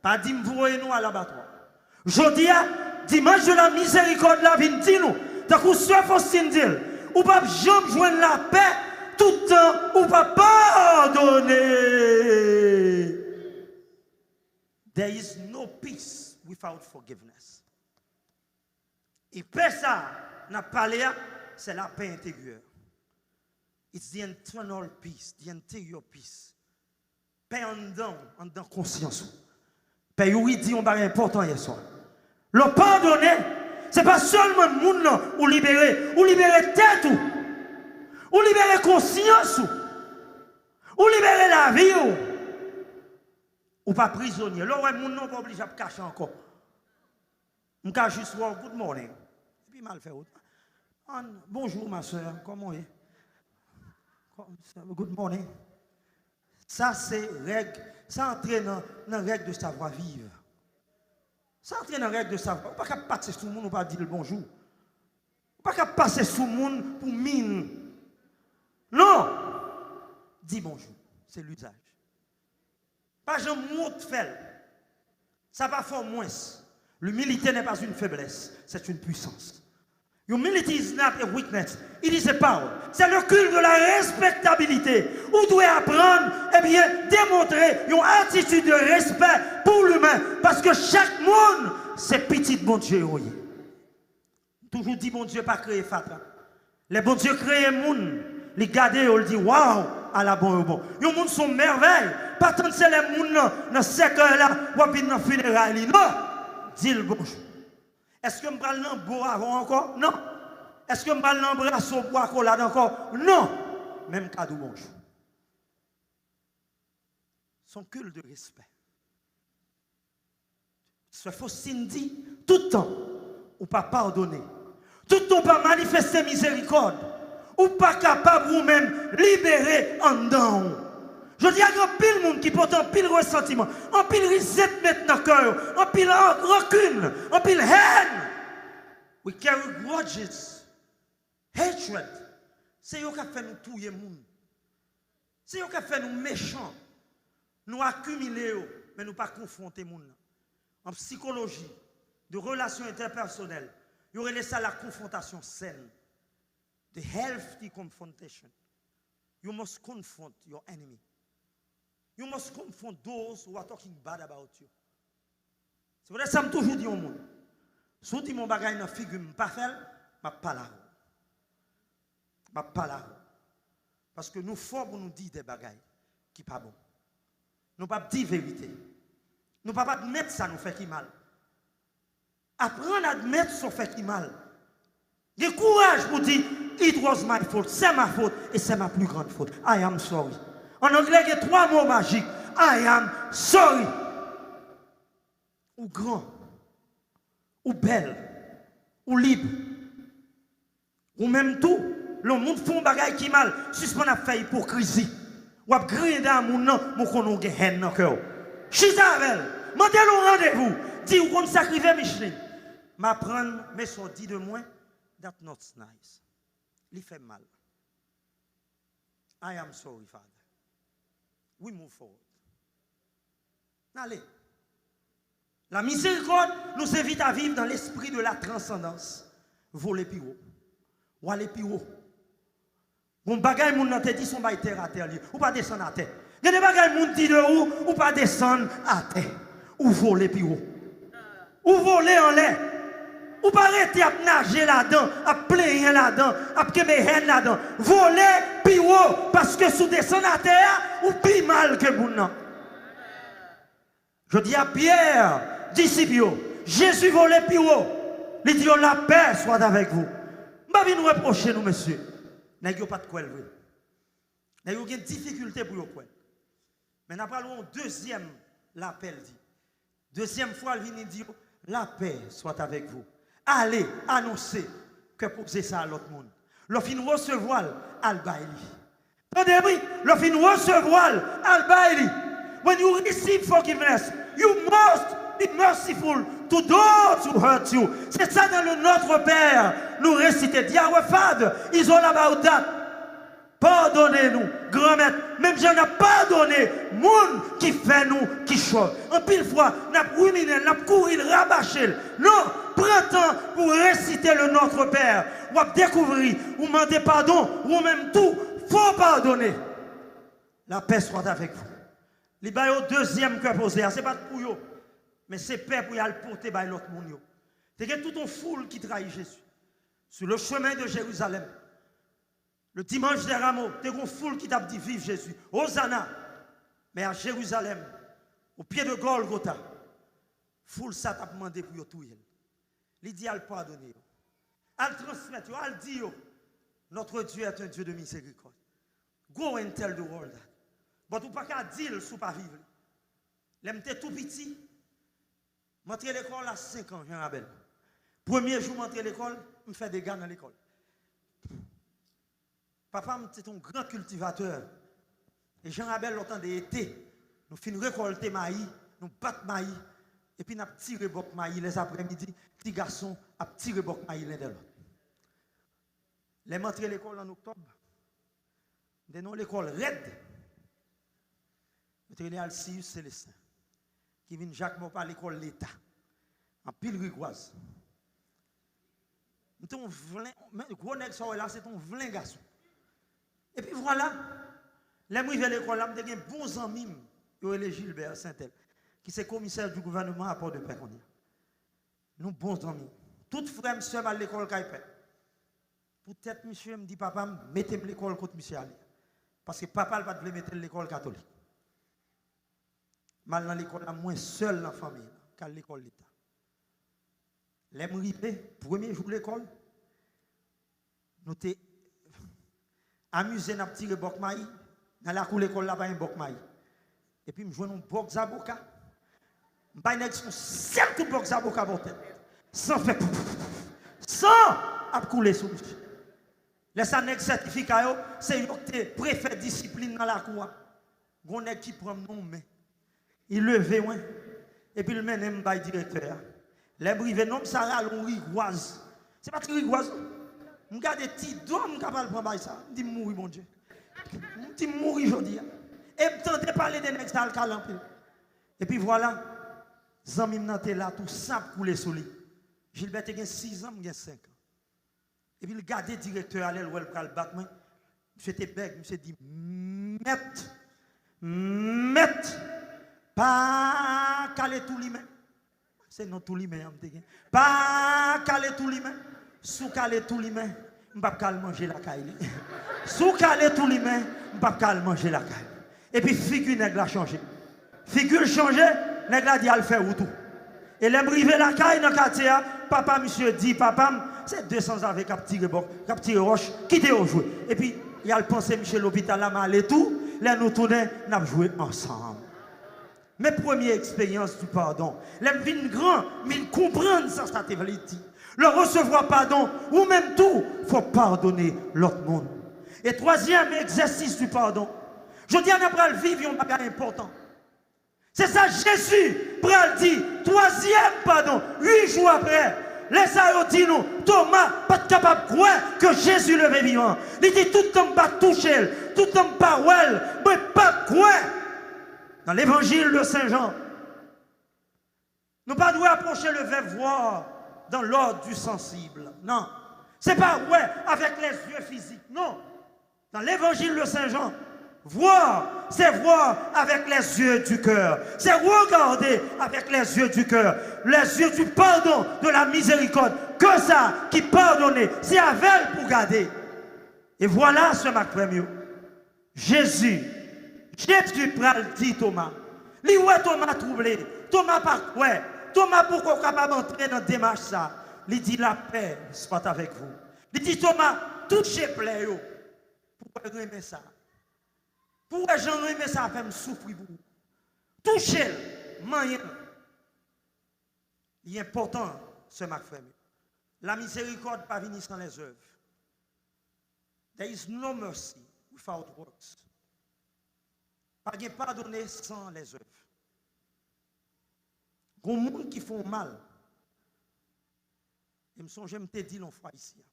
Pa di m voye nou alabatwa. Jodi a, dimanch de la mizerikòd la vin di nou, tankou sè Faustin di l, ou p ap janm jwenn lapè toutan ou pa padone. There is no peace without forgiveness. E pè sa a n ap pale a, se lapè enteryè. It's the internal peace, the interior peace. Pè anndan w, anndan konsyans ou. Pè Youri di yon bagay enpòtan yè swa. Lè w padone, se pa sèlman moun nan ou libere, ou libere tèt ou. Ou libere konsyans ou. Ou libere lavi w. Ou pa prizonye. Lè w wè moun nan, ou pa oblije ap kache ankò. M ka jis wè w, "Good morning." Epi m al fè wout. An, "Bonjour, ma sœur, comment est?" Good morning. Sa se règ, sa antre nan, nan règ de savoir vivre. Sa antre nan règ de savoir. Ou pa ka pase sou moun, ou pa di l bonjou. Ou pa ka pase sou moun pou min. Non! Di bonjou. Se lizaj. Pa janm wont fè l. Sa pa fè w mwens. L'humilité n'est pas une faiblesse, c'est une puissance. Humility is not a weakness, it is a power. C'est le culte de la respectabilité. Ou dwe aprann, ebyen, demontre yon atitid de respè pou limen. Paske chak moun, se pitit Bondye yo ye. Toujou di Bondye pa kreye fatra. Lè Bondye kreye moun, li gade yo, li di, "Waw, ala bon yo bon." Yon moun se yon mèvèy. Pa tann se lè moun nan, nan sèkèy la, w ap vin nan fineray li. Non! Di l bonjou. Èske m pral nan bo avè w ankò? Non. Èske m pral nan braso bwa kolad ankò? Non. Men m ka di w bonjou. Se yon kilt de respè. Sè Faustin di, tout tan ou pa padone, tout tan ou pa manifeste mizerikòd, ou pa kapab ou menm libere anndan w. Jodi a, gen anpil moun ki pote anpil resantiman, anpil rizentment nan kè yo, anpil rankin, anpil hèn. We carry grudges, hatred. Se yo k ap fè nou touye moun. Se yo k ap fè nou mechan. Nou akimile yo, men nou pa konfwonte moun nan. An sikoloji de relasyon entèpèsonèl, yo rele sa la confrontation saine. The healthy confrontation. You must confront your enemy. You must confront those who are talking bad about you. Se poutèt sa m toujou di yon moun, si w di m yon bagay nan figi m, m pa fè l, m ap pale avè w. M ap pale avè w. Paske nou fò pou nou di de bagay ki pa bon. Nou p ap di verite. Nou p ap admèt sa nou fè ki mal. Aprann admèt sa w fè ki mal. Gen kouraj pou di, "It was my fault, c'est ma faute et c'est ma plus grande faute. I am sorry." An anglè, gen twa mo majik. "I am sorry." Ou gran. Ou bèl. Ou lib. Ou menm tou, lè yon moun fè yon bagay ki mal, sispann ap fè ipokrizi. W ap griyen dèyè moun nan, men w konnen w gen hèn nan kè w. Chita avè l, mande l yon randevou, di, "Ou konn sa k rive, Micheline? M aprann, men sa w di de mwen, that not nice." Li fè m mal. "I am sorry, Father." We move forward. N ale. La miséricorde nous invite à vivre dans l'esprit de la transcendance. Vole pi wo. W ale pi wo. Bon, bagay moun nan te di se yon bay tèratè li ye. Ou pa desann atè. Gen de bagay moun di de ou, ou pa desann atè. Ou vole pi wo. Ou vole anlè. Ou pa rete ap naje ladan, ap plenyen ladan, ap kenbe hèn ladan. Vole pi wo, paske si w desann atè a, ou pi mal ke moun nan. Jodi a, Pyè, disip yo, Jezi vole pi wo. Li di yo, "La paix soit avec vous." M pa vin repwoche nou, mesye. Nèg yo pa t kwè l vre. Nèg yo gen difikilte pou yo kwè l. Men n a pral wè yon dezyèm lapèl di. Dezyèm fwa, l vini di yo, "La paix soit avec vous." Ale, anonse kè poze sa a lòt moun. Lè w fin resevwa l, al bay li. Tande wi, lè w fin resevwa l, al bay li. When you receive forgiveness, you must be merciful to those who hurt you. Se sa nan le Notre Père nou resite. The Our Father is all about that. Padone nou, Granmèt, menm jan n ap padone moun ki fè nou kichòy. Anpil fwa, n ap riminen l, n ap kouri l, rabache l. Non, pran tan pou w resite le Notre Père. W ap dekouvri, ou mande padon, ou menm tou, fò w padone. La paix soit avec vous. Li ba yo dezyèm kè poze a, se pa t pou yo, men se pè pou y al pote bay lòt moun yo. Te gen tout yon foul ki trayi Jezi. Sur le chemin de Jérusalem, le dimanche des Rameaux, te gen yon foul ki t ap di, "Viv Jezi, Ozana!" Men a Jerizalèm, au pied de Golgotha, foul sa t ap mande pou yo touye l. Li di, "Al padone yo. Al transmèt yo, al di yo, 'Notre Dieu est un Dieu de miséricorde.'" Go and tell the world that. But ou pa ka di l si w pa viv li. Lè m te tou piti, m antre lekòl a senk an, Jan Rabèl. Premye jou m antre lekòl, m fè dega nan lekòl. Papa m te yon gran kiltivatè. E Jan Rabèl, lè w tande ete, nou fin rekòlte mayi, nou bat mayi, epi n ap tire bòk mayi lèzaprèmidi, ti gason ap tire bòk mayi len dè lòt. Lè m antre lekòl an oktòb, m te nan yon lekòl rèd. Yo te rele Alcius Célestin, ki vin Jakmèl pa lekòl leta. Anpil rigwaz. M te yon vlen, men gwo nèg sa w wè la, se te yon vlen gason. Epi vwala, lè m rive lekòl la, m te gen bon zanmi m, yo rele Gilbert Saintel, ki se komisè di gouvènman a Pòdepè kounye a. Nou bon zanmi. Tout frè m, sè m al lekòl kay pè. Poutèt misye, m di papa m, mete m lekòl kot misye ale. Paske papa l pa t vle mete l lekòl katolik. M al nan lekòl la, mwen sèl nan fanmi an k al lekòl leta. Lè m rive, premye jou lekòl, nou te amize n ap tire bòk mayi. Nan lakou lekòl la, pa gen bòk mayi. Epi m jwenn yon bòk zaboka. M bay nèg sa yon sèl kout bòk zaboka bò tèt. San fè pouf, pouf, pouf, pouf. San ap koule sou misye. Lè sa nèg sètifika yo, se yo ki te prefè disiplin nan lakou a. Gon nèg ki pran m nan yon men. Li leve mwen, epi l mennen m bay direktè a. Lè m rive, nonm sa rale yon rigwaz. Se pa ti rigwaz, non. M gade ti do m ka pral pran bay sa. M di m mouri, Bondye. M di m mouri jodi a. E m tande pale de nèg sa al kale anpil. Epi vwala, zanmi m nan te la tou, san ap koule sou li. Gilbert te gen sizan, m gen senkan. Epi l gade direktè a, lè l wè l pral bat mwen. Misye te bèg, misye di, mèt, mèt, pa kale tou limen. Se non tou limen an m te gen. Pa kale tou limen. Si w kale tou limen, m p ap ka al manje lakay li. Si w kale tou limen, m p ap ka al manje lakay li. Epi figi nèg la chanje. Figi l chanje, nèg la di al fè wout ou. E lè m rive lakay nan katye a, papa misye di papa m, se de sanzave k ap tire bò, k ap tire wòch, kite yo jwe. Epi y al panse misye lopital la, m ale tou, lè nou tounen, n ap jwe ansanm. Men premye eksperyans di padon. Lè m vin gran, m vin konprann sa sa te vle di. Le recevoir pardon, ou menm tou, fò w padone lòt moun. E twazyèm egzèsis di padon. Jodi a, n ap pral viv yon bagay enpòtan. Se sa Jezi pral di, twazyèm padon, uit jou apre. Lè sa yo di nou, Toma pa t kapab kwè ke Jezi leve vivan. Li di, toutan m pa touche l, toutan m pa wè l, mwen p ap kwè. Dans l'Évangile de Saint Jean, nou pa dwe apwoche le vèb voir dans l'ordre du sensible. Non. Se pa wè avèk les yeux physiques. Non. Dans l'Évangile de Saint Jean, voir, c'est voir avec les yeux du cœur. C'est regarder avec les yeux du cœur. Les yeux du pardon, de la miséricorde. Kè sa ki padone, se avè l pou gade. E vwala, sè m ak frè m yo, Jezi, Jezi pral di Toma. Li wè Toma twouble. Toma pa kwè. Toma poko kapab antre nan demach sa. Li di, la paix soit avec vous. Li di Toma, touche plè yo. Pou wè renmen sa. Pou wè jan renmen sa fè m soufri pou ou. Touche l, manyen l. Li enpòtan, sè m ak frè m yo. La miséricorde pa vini sans les œuvres. There is no mercy without works. Pa gen padone san lèzèv. Gon moun ki fè w mal. E m sonje m te di l yon fwa isi a.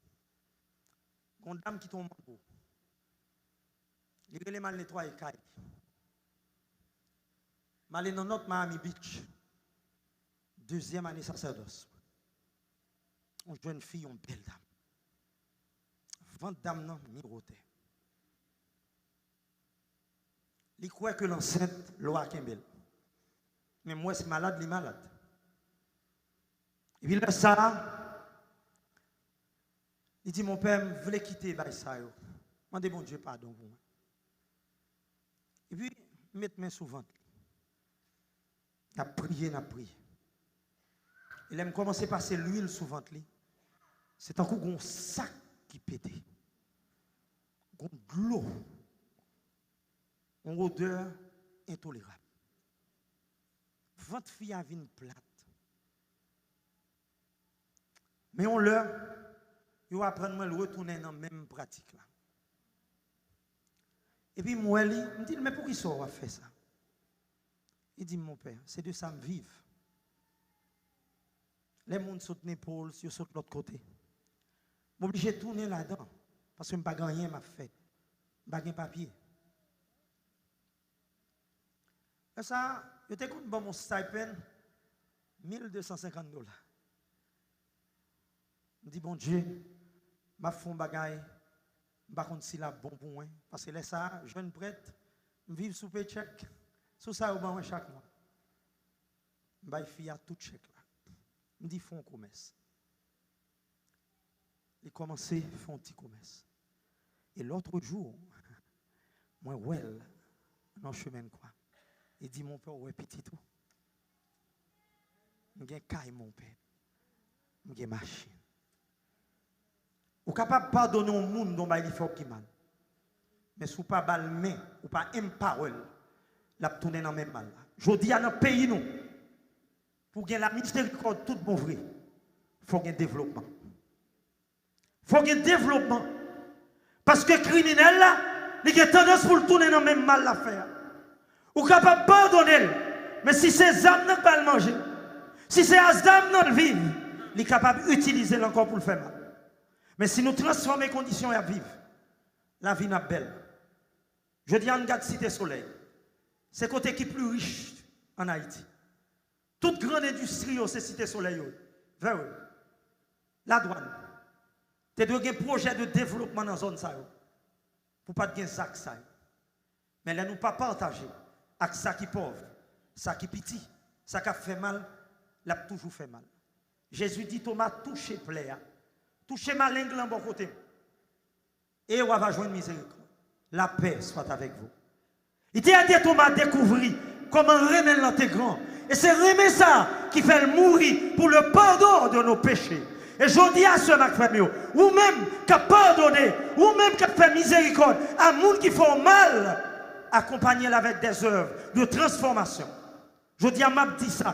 Gon dam ki te yon mango. Li rele m al netwaye kay li. M ale nan North Miami Beach. Dezyèm ane sasèdòs mwen. Yon jèn fi, yon bèl dam. Vant dam nan miwotè. Li kwè ke l ansent, lwa kenbe l. Men m wè se malad li malad. Epi lè sa a, li di, monpè, m vle kite bagay sa yo. Mande Bondye padon pou mwen. Epi, m met men sou vant li. N ap priye, n ap priye. E lè m kòmanse pase lwil sou vant li, se tankou gon sak ki pete. Gon dlo. Yon odè entolerab. Vant fi a vin plat. Men yon lè, yo aprann mwen l retounen nan menm pratik la. Epi m wè li, m di l, men poukisa w ap fè sa? Li di m, monpè, se de sa m viv. Lè moun sot Naples, yo sot lòt kote. M oblije tounen ladan, paske m pa gen anyen m ap fè. M pa gen papye. Lè sa a, yo te konn ban m yon stipend mil de san senkant dola. M di, "Bondye, m ap fè yon bagay, m pa konn si l ap bon pou mwen." Paske lè sa a, jèn prèt, m viv sou paycheck, sou sa yo ban mwen chak mwa. M bay fi a tout chèk la. M di, "Fè yon komès." Li kòmanse fè yon ti komès. E lòt jou, mwen wè l nan chemen kwa. Li di, "Monpè, ou wè pitit ou? M gen kay, monpè. M gen machin." Ou kapab padone yon moun nan yon bagay li fè w ki mal. Men si w pa ba l men, ou pa empower l, l ap tounen nan menm mal la. Jodi a nan peyi nou, pou gen lamizerikòd tout bon vre, fò gen devlopman. Fò gen devlopman. Paske kriminèl la, li gen tandans pou l tounen nan menm mal l ap fè a. Ou kapab padone l, men si se zam nan k ba l manje, si se a zam nan l viv, li kapab itilize l ankò pou l fè mal. Men si nou transfòme kondisyon y ap viv, lavi n ap bèl. Jodi a, ann gad Site Solèy. Se kote ki pli rich ann Ayiti. Tout grann endistri yo se Site Solèy yo ye. Vre wi. Ladwàn. Te dwe gen pwojè de devlopman nan zòn sa yo. Pou pa t gen zak sa yo. Men lè nou pa pataje ak sa ki pòv, sa ki piti, sa k ap fè mal, l ap toujou fè mal. Jezi di Toma, "Touche plè a. Touche maleng lan bò kote m. E w a va jwenn mizerikòd. La paix soit avec vous." Li te ede Toma dekouvri kòman renmen l lan te gran. E se renmen sa a ki fè l mouri pour le pardon de nos péchés. E jodi a, sè m ak frè m yo, ou menm k ap padone, ou menm k ap fè mizerikòd a moun ki fè w mal, akonpanye l avèk des œuvres de transformation. Jodi a, m ap di sa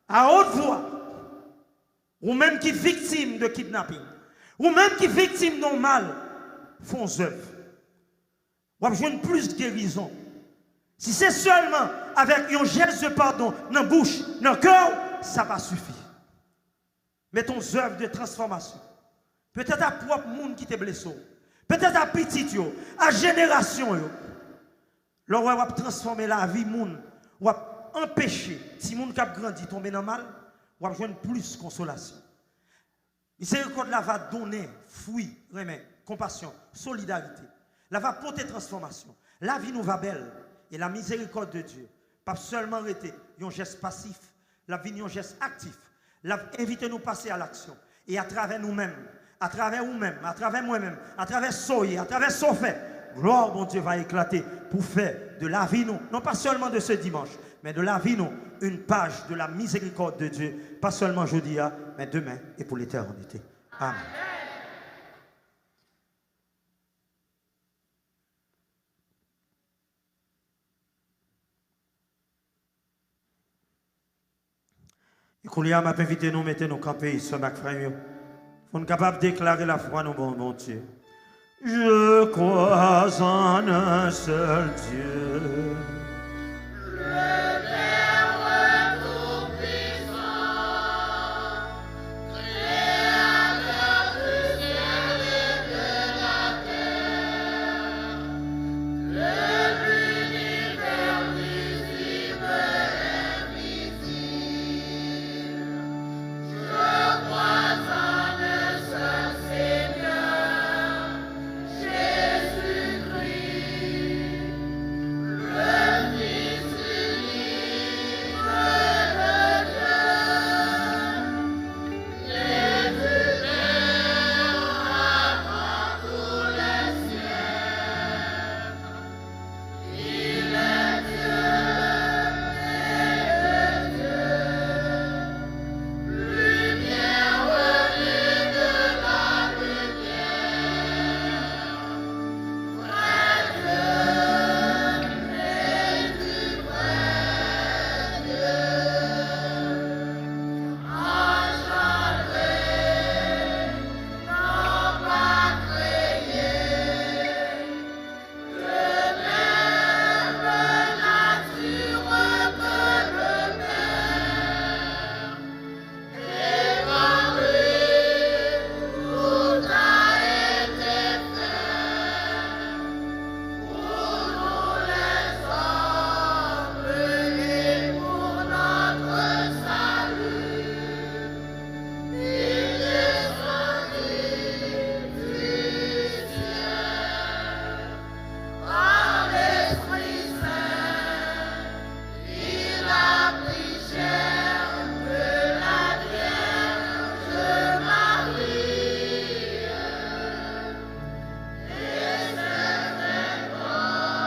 a haute voix. Ou menm ki viktim de kidnaping, ou menm ki viktim de yon mal, fè yon zèv. W ap jwenn plis gerizon. Si se sèlman avèk yon jès de padon nan bouch, nan kè w, sa pa sifi. Mete yon zèv de transfòmasyon. Petèt a pwòp moun ki te blese w. Petèt a pitit yo, a jenerasyon yo. Lè w wè w ap transfòme lavi moun, w ap anpeche timoun k ap grandi tonbe nan mal, w ap jwenn plis konsolasyon. Mizerikòd la va donnen fwi, renmen, konpasyon, solidarite. La va pote transfòmasyon. Lavi nou va bèl. E la miséricorde de Dieu p ap sèlman rete yon jès pasif, l ap vin yon jès aktif. L ap envite nou pase a laksyon. E atravè nou menm, atravè ou menm, atravè mwen menm, atravè sa w ye, atravè sa w fè, glwa Bondye va eklate pou fè de lavi nou, non pa sèlman de ce dimanche, men de lavi nou, une page de la miséricorde de Dieu, pa sèlman jodi a, men demen e pou letènite. Amen. E kounye a, m ap envite nou mete nou kanpe, sè m ak frè m yo, pou n kapab deklare lafwa nou ban Bondye. Je crois en un seul Dieu.